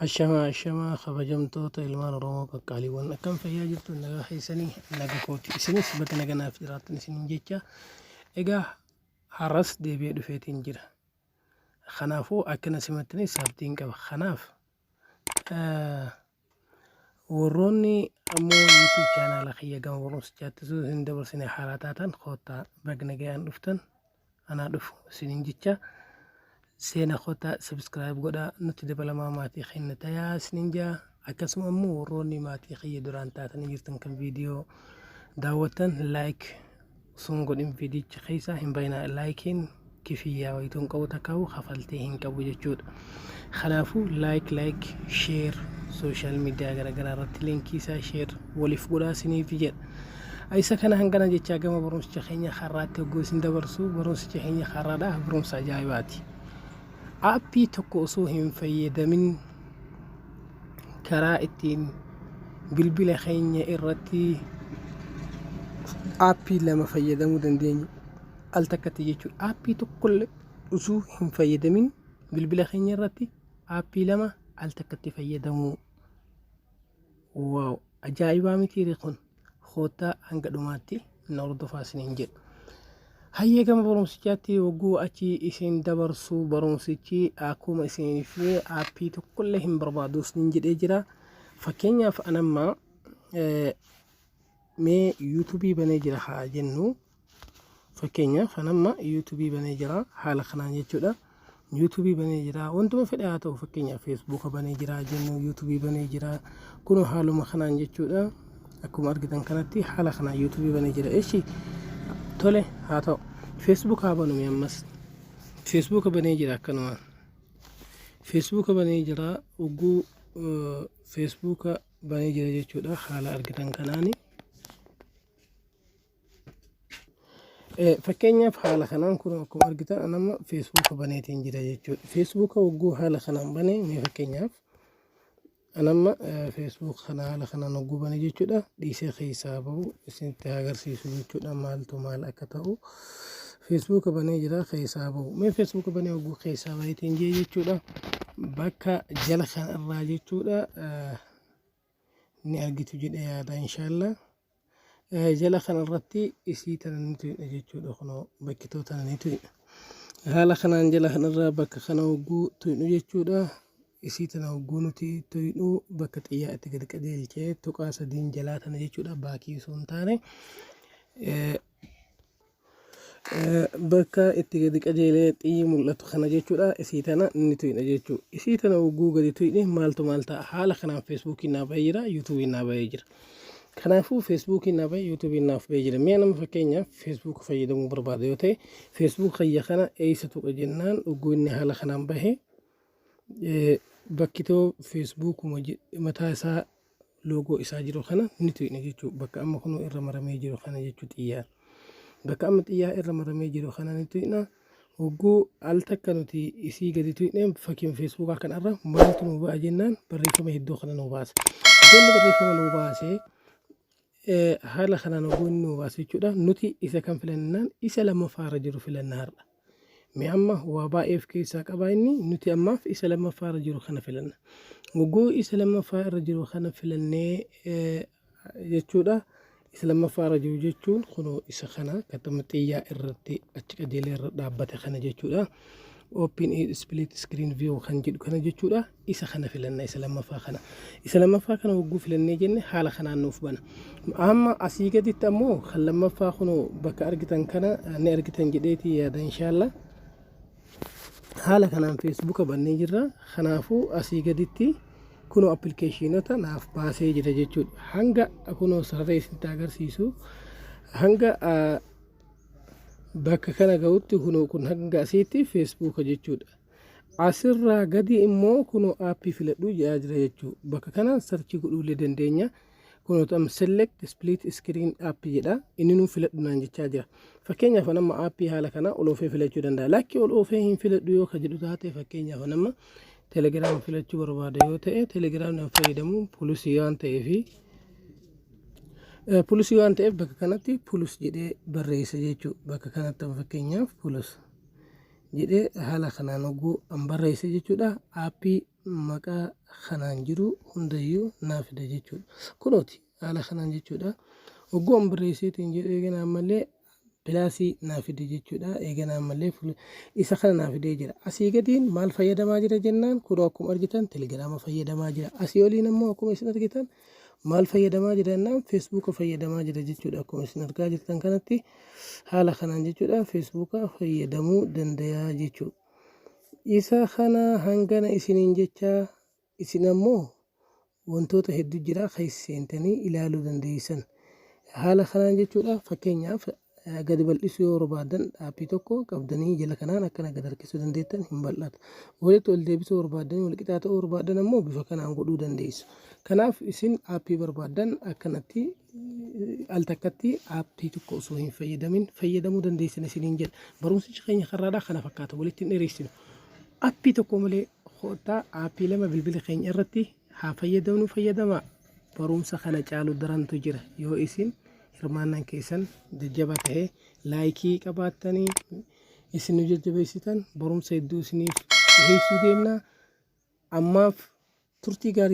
Ashamaa ashamaa kabajamtoota ilmaan Oromoo qaqqaaliiwwan, akkam fayyaa jirtu? Nagaa keessanii? Naga kooti. Isinis baga naganaaf jiraattan isiniin jecha. Egaa har'as deebi'ee dhufeetiin jira. Kanaafuu akkana simattanis abdiin qaba. Kanaaf warroonni ammoo YouTube chaanaala kiyya gama barumsichaatti osoo isin dabarsine haaraa taatan, koottaa, baga nagayaan dhuftan, anaa dhufu isiniin jecha. Seena koottaa, subscribe godhaa, nutti dabalamaa, maatii keenya tayaa isiniin jaa. Akkasuma ammoo warroonni maatii kiyya duraan taatanii jirtan, kan viidiyoo daawwattan, like sun godhin viidiyicha keessa hin bayinaa. Likeiin kifiyyaa wayituu hin qabu, takkaa'u kafaltee hin qabu jechuudha. Kanaafuu like, like, share, social media garaagaraa irratti linkii isaa share waliif godhaa isiniif jedha. Isa kana hangana jechaa gama barumsicha keenya har'aatti hogguu isin dabarsu, barumsicha keenya har'aadha barumsa ajaa'ibaati. Aappii tokko osoo hin fayyadamin karaa ittiin bilbila keenya irratti aappii lama fayyadamuu dandeenyu al takkatti jechuudha. Aappii tokkollee osoo hin fayyadamin bilbila keenya irratti aappii lama al takkatti fayyadamuu. Wow, ajaa'ibaa mitiiri kun? Koottaa, hanga dhumaatti na hordofaa isiniin jedha. Hayyee, gama barumsichaatti hogguu achi isin dabarsu, barumsichi akkuma isiniif aappii tokkollee hin barbaadu isiniin jedhee jira. Fakkeenyaaf anamma mee yuutuubii banee jira haa jennu. Fakkeenyaaf anamma yuutuubii banee jira haala kanaan jechuudha. Yuutuubii banee jira, wantuma fedhe haa ta'u. Fakkeenyaaf Feesbuuka banee jira jennu, yuutuubii banee jira kun haaluma kanaan jechuudha. Akkuma argitan kanatti haala kanaan yuutuubii banee jira. Eshi, tole, haa ta'u, Feesbuuk haa banume. Ammas Feesbuuka banee jira, akkanumaan Feesbuuka banee jira. Hogguu Feesbuuka banee jira jechuudha haala argitan kanaani. Fakkeenyaaf haala kanaan kun akkuma argitan anamma Feesbuuka baneetiin jira jechuudha. Feesbuuka hogguu haala kanaan banee, mee fakkeenyaaf anamma Feesbuuka kana haala kanaan hogguu banee jechuudha. Dhiisee keessaa bahu isinitti agarsiisu jechuudha, maaltu maal akka ta'u. Feesbuuka banee jira, keessaa bahu. Mee Feesbuuka banee hogguu keessaa baheetiin jee jechuudha. Bakka jala kanarraa jechuudha ni argitu jedhee yaada inshallah. Jala kanarratti isii tana ni tuyna jechuudha, kunoo bakkitoo tana ni tuyna. Haala kanaan jala kanarraa bakka kana hogguu tuynu jechuudha. Isii tana hogguu nuti tuynu, bakka xiyyaa itti gadi qajeelchee tuqaa sadiin jalaa tana jechuudha, baakii osoo hin taane. Bakka itti gadi qajeelee xiyyi mul'atu kana jechuudha, isii tana ni tuyna jechuudha. Isii tana hogguu gadi tuyne maaltu maal ta'a? Haala kanaan Feesbuukiin naa bahee jira, Yuutuubiin naa bahee jira. Kanaafuu Feesbuukiin naa bahee, Yuutuubiin naaf bahee jira. Mi'a nama fakkeenyaaf Feesbuuk fayyadamuu barbaada yoo ta'e, Feesbuuk kiyya kana eessa tuqa jennaan, hogguu inni haala kanaan bahee bakkitoo Feesbuukuma mataa isaa loogoo isaa jiru kana ni tuyna jechuudha. Bakka amma kunoo irra maramee jiru kana jechuudha xiyyaan. Bakka amma xiyyaa irra maramee jiru kana ni tuyna. Hogguu al takka nuti isii gadi tuyne, fakkiin Feesbuukaa kanarra maaltu nu ba'a jennaan, barreeffama hedduu kana nu baasa. Hogguu barreeffama nu baasee, haala kanaan hogguu inni nu baase jechuudha. Nuti isa kan filannaan isa lammaffaa irra jiru filanna har'a. Mee amma waa baay'ee of keessaa qaba inni, nuti ammaaf isa lammaffaa irra jiru kana filanna. Hogguu isa lammaffaa irra jiru kana filannee jechuudha. Isa lammaffaa irra jiru jechuun kunoo isa kana katama xiyyaa irratti achi qajeelee irra dhaabbate kana jechuudha. Open split screen view kan jedhu kana jechuudha. Isa kana filanna, isa lammaffaa kana. Isa lammaffaa kana hogguu filannee jenne, haala kanaan nuuf bana. Amma asii gaditti ammoo kan lammaffaa kunoo bakka argitan kana ni argitan jedheetii yaada inshaalla. Haala kanaan Feesbuuka bannee jirra. Kanaafuu asii gaditti kunoo appilikeeshiinota naaf baasee jira jechuudha. Hanga kunoo sarara isinitti agarsiisu, hanga bakka kana ga'utti, kunoo kun hanga asiitti Feesbuuka jechuudha. Asirraa gadi immoo kunoo aappii filadhuu jedhaa jira jechuudha. Bakka kanaan search godhuullee dandeenya. Kunooti amma "Select split screen app" jedha. Inni nuu filadhu naan jechaa jira. Fakkeenyaaf amma aappii haala kana ol oofee filachuu danda'a. Lakki, ol oofee hin filadhu yoo ka jedhu taate, fakkeenyaaf amma Telegiraam filachuu barbaada yoo ta'e, Telegiraam fayyadamu plusii waan ta'eefi, plusii waan ta'eef bakka kanatti plus jedhee barreessa jechuudha. Bakka kanatti fakkeenyaaf plus jedhee haala kanaan hogguu an barreesse jechuudha. Aappii maqaa kanaan jiru hundayyuu naa fida jechuudha. Kunooti haala kanaan jechuudha. Hogguu an barreesseetiin jedhu eegana ammallee plusii naa fide jechuudha. Eegana ammallee isa kana naa fidee jira. Asii gadiin maal fayyadamaa jira jennaan, kunoo akkuma argitan Telegiraama fayyadamaa jira. Asii oliin ammoo akkuma isin argitan maal fayyadamaa jira jennaan, Feesbuuka fayyadamaa jira jechuudha. Akkuma isin argaa jirtan kanatti haala kanaan jechuudha, Feesbuuka fayyadamuu danda'a jechuudha. Isa kana hangana isiniin jecha, isin ammoo wantoota hedduu jira keessa seentanii ilaaluu dandeessan. Haala kanaan jechuudha. Fakkeenyaaf gadi bal'isuu yoo barbaadan, aappii tokko qabdanii jala kanaan akkana gad harkisuu dandeettan, hin bal'ata. Walitti ol deebisuu barbaadanii, wal qixaa ta'uu barbaadan ammoo bifa kanaan godhuu dandeessu. Kanaaf isin aappii barbaadan akkanatti al takkatti aappii tokko osoo hin fayyadamin fayyadamuu dandeessan isiniin jedha. Barumsichi keenya karraadhaa kana fakkaata, walitti hin dheeressinu. Aappii tokko malee kottaa aappii lama bilbila keenya irratti haa fayyadamnu, fayyadamaa. Barumsa kana caalu darantu jira. Yoo isin hirmaannaan keessan jajjabaa ta'ee, likeii qabaattanii isin nu jajjabeessitan, barumsa hedduu isiniif dhiheessuu deemna. Ammaaf turtii gaarii.